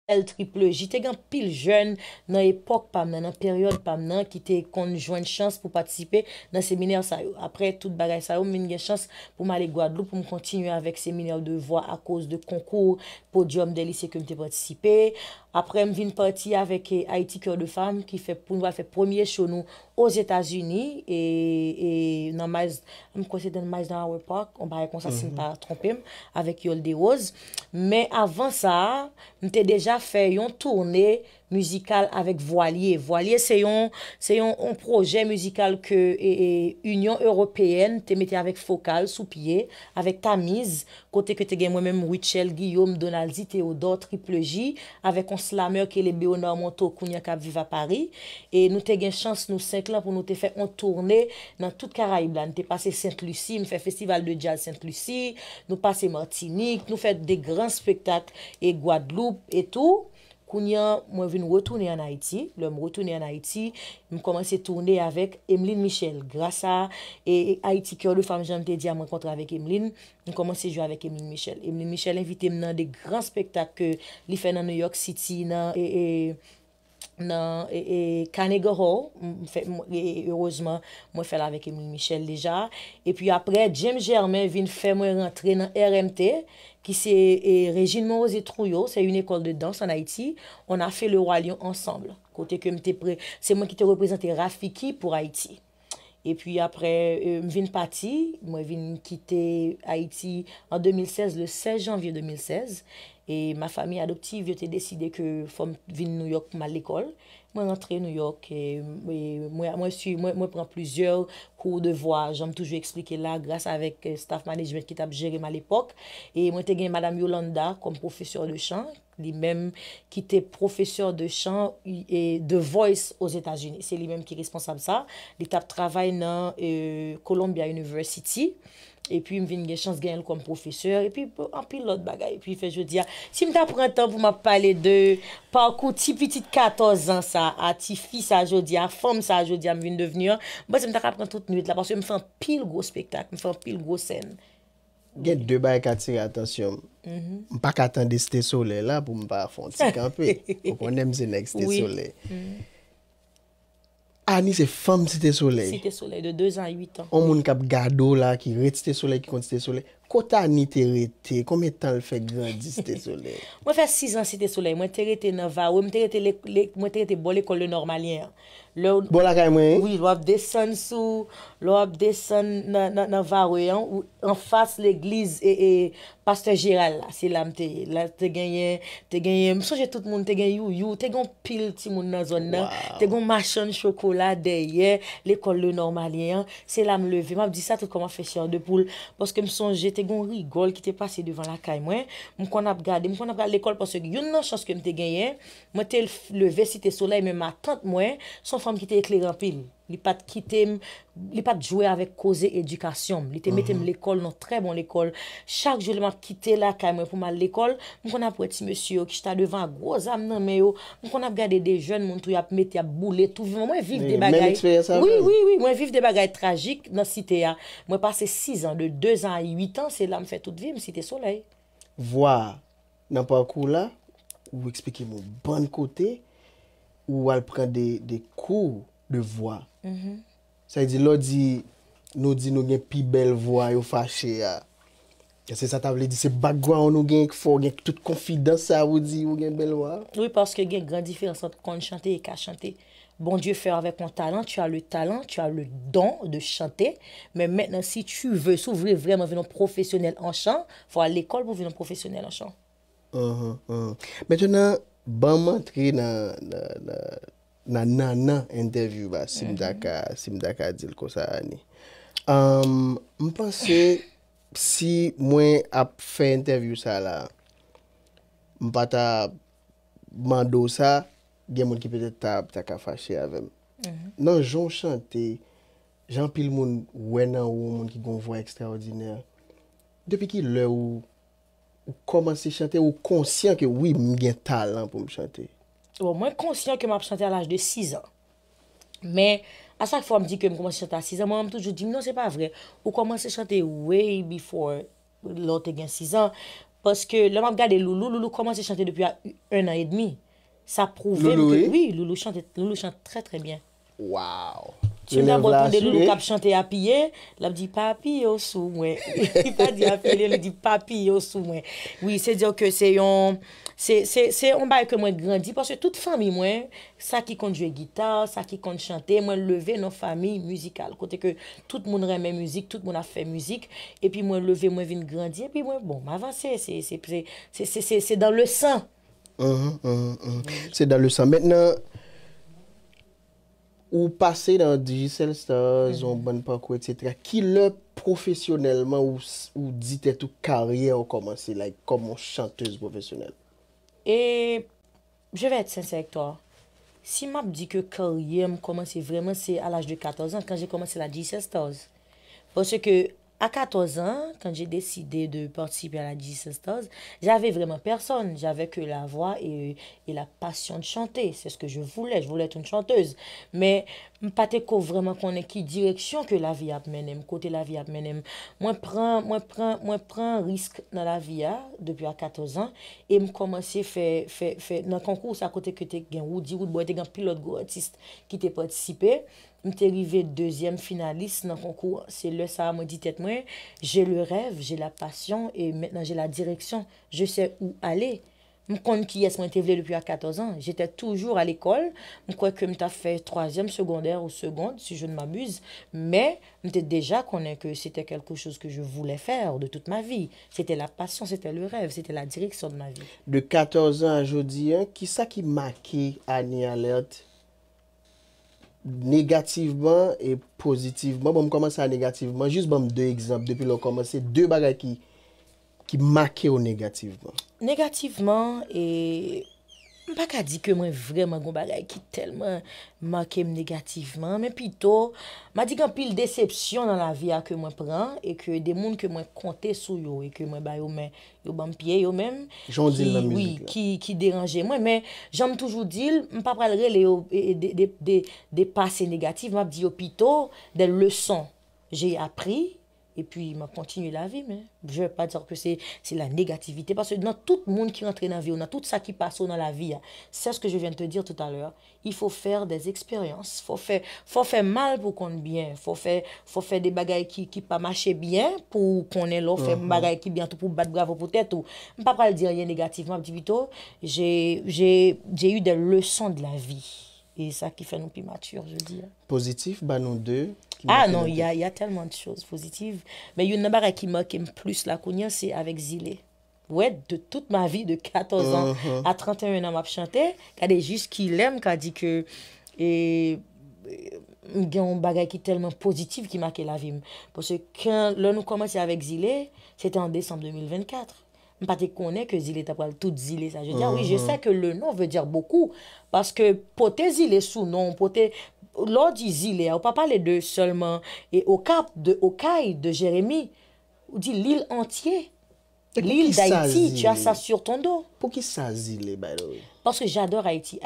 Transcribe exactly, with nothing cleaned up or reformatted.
Triple J, te gen anpil jèn nan epòk pa m nan, nan peryòd pa m nan, ki te konn jwenn chans pou patisipe nan seminè sa yo. Apre tout bagay sa yo, m vin gen chans pou m ale Gwadloup pou m kontinye avèk seminè de vwa akoz de konkou Podium des lycées ke m te patisipe. Apre, m vin pati avèk, eh, Haïti Cœur de Femme, ki fè, pou nou al fè premye show nou Ozetazini, e, e nan Miles, m kwè se nan Miles Dallaway Park, yon bagay konsa, si m pa twonpe m, avèk Yolde Rose. Men avan sa, m te deja fè yon toune mizikal avèk Vwalye. Vwalye se yon, se yon, yon pwojè mizikal ke, e, e, Inyon Ewopeyèn te mete avèk Fokal sou pye, avèk Tamiz, kote ke te gen mwen menm, Rutshelle Guillaume, Donaldy Théodore, Triple J, avèk yon slammer ki rele Béonard Monteau, kounye a k ap viv a Paris. E nou te gen chans, nou senk lan, pou nou te fè yon toune nan tout Karayib la. Nou te pase Sent Lisi, m fè festival de jazz Sent Lisi, nou pase Matinik, nou fè de gran spektak e Gwadloup e tou. Kounye a, mwen vin retounen ann Ayiti. Lè m retounen ann Ayiti, m kòmanse tounen avèk Emeline Michel. Gras a, e, e Haïti Cœur de Femme, jan m te di a, mwen kontre avèk Emeline, m kòmanse jwe avèk Emeline Michel. Emeline Michel envite m nan de gran spektak ke li fè nan New York City, nan, e, e, nan, e, e, Carnegie Hall. M fè, m, e, e, erezman, mwen fè l avèk Emeline Michel deja. Epi apre, James Germain vin fè mwen rantre nan R M T, ki se, e, Régine Monrosier Trouillot, c'est une école de danse en Haïti. On a fait le Roi Lion ensemble. Kote ke m te pre, se mwen ki te reprezante Rafiki pou Ayiti. Epi apre, e, m vin pati, mwen vin kite Ayiti an de mil sèz, le sèz janvye de mil sèz. E ma famille adoptive, yo te deside ke fò m vin New York pou m al lekòl. Mwen rantre New York, e, e mwen, mwen sui-, mwen, mwen pran plizyè kou de vwa, jan m toujou eksplike la, gras avèk, e, staff management ki t ap jere m alepòk. E mwen te gen Madam Yolanda kòm pwofesè de chan, li menm ki te pwofesè de chan, e, The Voice Ozetazini. Se li menm ki responsab sa. Li t ap travay nan, e, Columbia University. Epi m vin gen chans genyen l kòm pwofesè. Epi, bon, anpil lòt bagay. Epi, fè jodi a, si m ta pran tan pou m ap pale de pakou ti pitit katòz an sa a, ti fi sa jodi a, fanm sa jodi a m vin devni an, m panse m ta ka pran tout nwit la, paske m fè anpil gwo spektak, m fè anpil gwo sèn. Gen de bagay k atire atansyon m. M pa ka tande Site Solèy la pou m pa fè yon ti kanpe. Ou konnen m se nèg Site Solèy. Ani se fanm Site Solèy. Site Solèy, de deux ans à huit ans. On moun k ap gade w la, ki ret Site Solèy, ki konn Site Solèy. Kot Ani te rete? Konbyen tan l fè grandi Site Solèy? Mwen fè sis an Site Solèy. Mwen te rete nan Vare. Mwen te rete, le, le, mwen te rete bò lekòl Le Normalien an. Lè w, bò lakay mwen, wi. Wi, lè w ap desann sou, lè w ap desann nan, nan, nan Vare an, ou anfas legliz e, e pastè Jeral la, se la m te ye. La te genyen, te genyen, m sonje tout moun, te gen Youyou, te gen yon pil timoun nan zòn nan, te gen yon machann chokola dèyè lekòl Le Normalien an. Se la m leve. M ap di sa tout kò m ap fè chair de poule, paske m sonje te gen yon rigòl ki te pase devan lakay mwen. M konn ap gade, m konn ap gade lekòl, paske youn nan chans ke m te genyen, mwen te leve Site Solèy, men matant mwen, se yon fanm ki te eklere anpil. Li pa t kite m, li pa t jwe avèk koze edikasyon m. Li te mete m lekòl, nan trè bon lekòl. Chak jou lè m ap kite lakay mwen pou m al lekòl, m konn ap wè ti mesye yo ki chita devan ak gwo zam nan men yo. M konn ap gade de jèn moun tou, y ap mete, y ap boule tou vivan. Mwen viv de bagay. Wi, wi, wi, mwen viv de bagay trajik nan Site a. Mwen pase sis an, de deux ans à huit ans, se la m fè tout vi m, Site Solèy. Vwa a, nan pakou w la, ou eksplike m yon bann kote ou al pran de, de kou de vwa. Sa vle di, lè w di, nou di nou gen pi bèl vwa, yo fache a. Èske sa ta vle di se background ou gen ki fè w gen tout konfidans sa pou di ou gen bèl vwa? Wi, paske gen gran diferans ant konn chante e ka chante. Bondye fè w avèk yon talan, tu as le talent, tu as le don de chanter. Men mentnan, si tu veux, si w vle vrèman vin yon pwofesyonèl an chan, fò w al lekòl pou vin yon pwofesyonèl an chan. Mentnan, ban m antre nan, nan, nan, nan nannan entèvyou a, si m ta ka, si m ta ka di l konsa, Ani. Ahn, m panse si mwen ap fè entèvyou sa la, m pa ta mande w sa, gen moun ki petèt ta, ta ka fache avè m. Nan jan w chante, jan anpil moun wè nan ou yon moun ki gen yon vwa ekstraòdinè, depi ki lè ou, ou kòmanse chante, ou konsyan ke wi, m gen talan pou m chante? Bon, mwen konsyan ke m ap chante a laj de sis an. Men, a chak fwa m di ke m kòmanse chante a sis an, manman m toujou di m, "Non, se pa vre. Ou kòmanse chante way before lè w te gen sis an." Paske lè m ap gade Loulou, Loulou kòmanse chante depi a un an edmi. Sa pwouve m Loulou, ke, wi? Wi, Loulou chante, Loulou chante trè, trè byen. Wow. Si w dabò tande Loulou k ap chante apiye, l ap di, "Papi yo sou mwen." Li pa di apiye, li di, "Papi yo sou mwen." Wi, se di ke se yon, se, se, se yon bagay ke mwen grandi, paske tout fanmi mwen, sa ki konn jwe gita, sa ki konn chante, mwen leve nan fanmi mizikal, kote ke tout moun renmen mizik, tout moun ap fè mizik, epi mwen leve, mwen vin grandi, epi mwen, bon, m avanse, se, se, se, se, se, se, se dans le sang. Mhm, mhm, mhm. Se dans le sang. Mentnan, ou pase nan Digicel Stars, yon bann pakou, et cetera. Ki lè pwofesyonèlman ou, s- ou di tèt ou karyè ou kòmanse, like, kòm yon chantèz pwofesyonèl? Et je vais être sincère avec toi. Si m ap di ke karyè m kòmanse vrèman, se à l'âge de quatorze ans, quand j'ai commencé la Digicel Stars. Parce que à quatorze ans, quand j'ai décidé de participer à la Digicel Stars, j'avais vraiment personne. J'avais que la voix et, et la passion de chanter. C'est ce que je voulais. Je voulais être une chanteuse. Men m pa te ko vrèman konnen ki direksyon ke lavi ap mennen m, kote lavi ap mennen m. Mwen pran, mwen pran, mwen pran risk nan lavi a depi a quatorze ans, e m kòmanse fè, fè, fè nan konkou sa kote ke te gen Roody Roodboy, te gen anpil lòt gwo atis ki te patisipe. M te rive dezyèm finalis nan konkou. Se lè sa a mwen di tèt mwen, j'ai le rêve, j'ai la passion, et maintenant j'ai la direction. Je sais où aller. M konn kiyès mwen te vle depi a quatorze ans. J'étais toujours à l'école. M kwè ke m t ap fè twazyèm segondè ou seconde, si je ne m'abuse. Men, m te deja konnen ke c'était quelque chose que je voulais faire de toute ma vie. C'était la passion, c'était le rêve, c'était la direction de ma vie. De quatorze ans à jodi a, kisa ki make Annie Alerte negativman e pozitivman? Bon, m kòmanse a negativman. Jis ban m de egzanp depi lè w kòmanse. De bagay ki, ki make w negativman. Negativman, e, m pa ka di ke mwen vrèman gon bagay ki tèlman make m negativman, men pito, m a di gen anpil desepsyon nan lavi a ke mwen pran, e ke de moun ke mwen konte sou yo, e ke mwen ba yo men, yo ban m pye yo menm, Jan w di l nan ki, wi, mizik la. Ki, ki deranje mwen. Men, jan m toujou di l, m pa pral rele yo e, e, de, de, de, de pase negatif, m ap di yo pito des leçons j'ai appris, epi m ap kontinye lavi, men je vais pas dire que c'est, c'est la négativité, paske nan tout moun ki rantre nan vi w, nan tout sa ki pase w nan lavi a, c'est ce que je viens de te dire tout à l'heure, il faut faire des expériences, fò fè, fò fè mal pou konn byen, fò fè, fò fè de bagay ki, ki pa mache byen pou w konnen lè w fè bagay ki byen tou pou w bat bravo pou tèt ou. M pa pral di anyen negatif, m ap di pito, j'ai, j'ai, j'ai eu des leçons de la vie. E sa ki fè nou pi matir, je dis. Pozitif, ba nou de. Ki Ah make non, nou il y a, il y a tellement de choses positives. Men youn nan bagay ki make m plis la kounye a, se avèk Zile. Ouais, de toute ma vie, de quatorze ans à trente et un ans, m ap chante. Gade jis ki lè m ka di ke, e, m gen yon bagay ki tèlman pozitif ki make lavi m. Paske kan, lè nou kòmanse avèk Zile, se te an desanm de mil vennkat. M pa te konnen ke Zile ta pral tout Zile sa. Je dis, ah oui, je sais que le nom veut dire beaucoup. Paske pote Zile sou non, pote, lè w di Zile a, ou pa pale de sèlman e Okap, de Okay, de Jeremi. Ou di l'île entière. E pou L'île ki sa d'Haïti, tu as Zile? Ça sur ton dos. Pou ki sa Zile, by the way? Parce que j'adore Haïti.